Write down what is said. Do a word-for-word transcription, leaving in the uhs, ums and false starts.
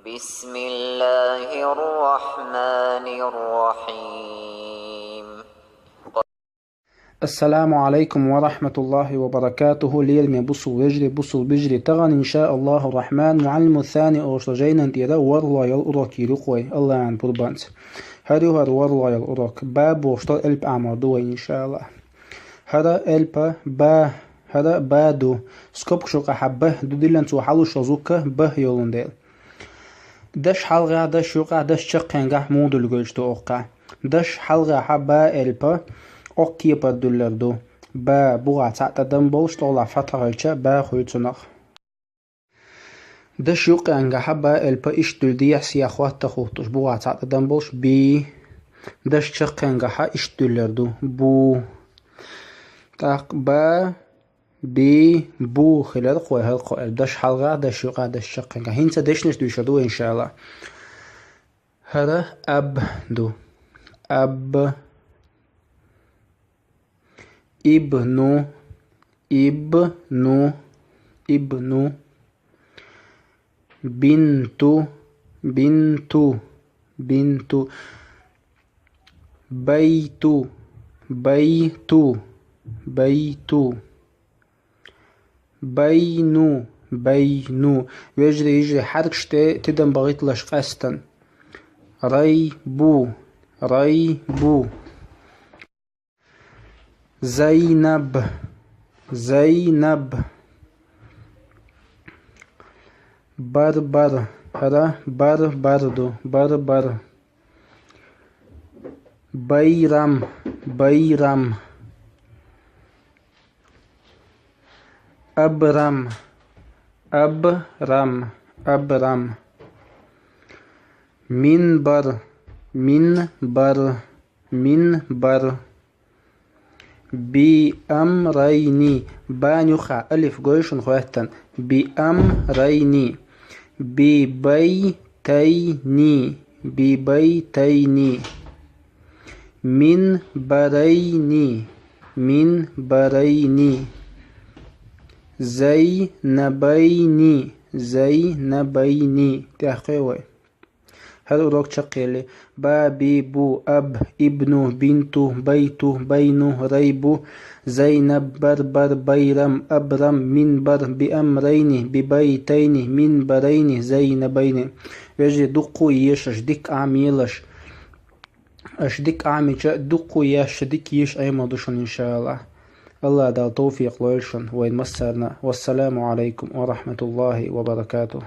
بسم الله الرحمن الرحيم. السلام عليكم ورحمة الله وبركاته. Лераме бусул вежарий, бусул бижарий, тагӀан, иншааллаху рахман, муаллиму сани ошлажайнан тӀера варлоял урок йир юкъой, Аллахьан пурбанца. ХӀара ю хӀара варлоял урок. Ба бохуш долу элп Ӏамор ду вай, иншааллах. ХӀара элпа ба, хӀара ба ду. Скобкаш юкъахьа б ду, диллина цо хьалуш йолу зукка б йолун дела. Даш хьалгӀехь, даш юкъахь, даш чаккхенгахь муха дуьллуш ду оккхахь? Даш хьалгӀехьа ба элпа оккха кепара дуьллур ду. Ба бугӀа цхьаъ тӀадам болуш, тӀехула фатхьа хилча, ба хуьйцу нах. Даш юккъенгахьа ба элпа иштта дуьллу дехьа-сехьа хӀотта хуттуш, бугӀа цхьаъ тӀадам болуш, би. Даш чаккхенгахьа иштта дуьллур ду, бу. ТӀаккха ба, би, бу хилар кхо, хӀара кхо элп. Даш хьалгӀа, даш юкъа, даш чаккхенгахьа. ХӀинца дешнаш дуьйцур ду вай, иншааллах. ХӀара аб ду. Аб. Ибну, ибну, ибну. Бинту, бинту, бинту. Байту, байту, байту. Байну, байну. Вежарий, йижарий, хьаркаш тӀе тидам бахийталаш къаьстина. Райбу, райбу. Зайнаб, Зайнаб. Барбар, хӀара барбар ду, барбар. Байрам, байрам. Абрам, абрам, абрам. Минбар, минбар, минбар. Биамрайни, бан юххехь алиф гой шуна хӀоьттина. Биамрайни. Бибайтайни, бибайтайни. Минбарайни, минбарайни. Зайнабайни, зайнабайни. ТӀехкхе вай. ХӀара урок чекхъели: ба, би, бу, аб, ибну, бинту, байту, байну, райбу, зайнаб, барбар, байрам, абрам, минбар, биамрайни, бибайтайни, минбарайни, зайнабайни. Вежарий, дуккха а еша, аша дика Ӏамелаш. Аша дика Ӏамийча, дуккха а еш, дика еша Ӏемал ду шуна, иншааллах. Аллах Дала тавфикъ лойла шуна, вайн массарна. Вассаламу алайкум ва рахматуллахи ва баракатух.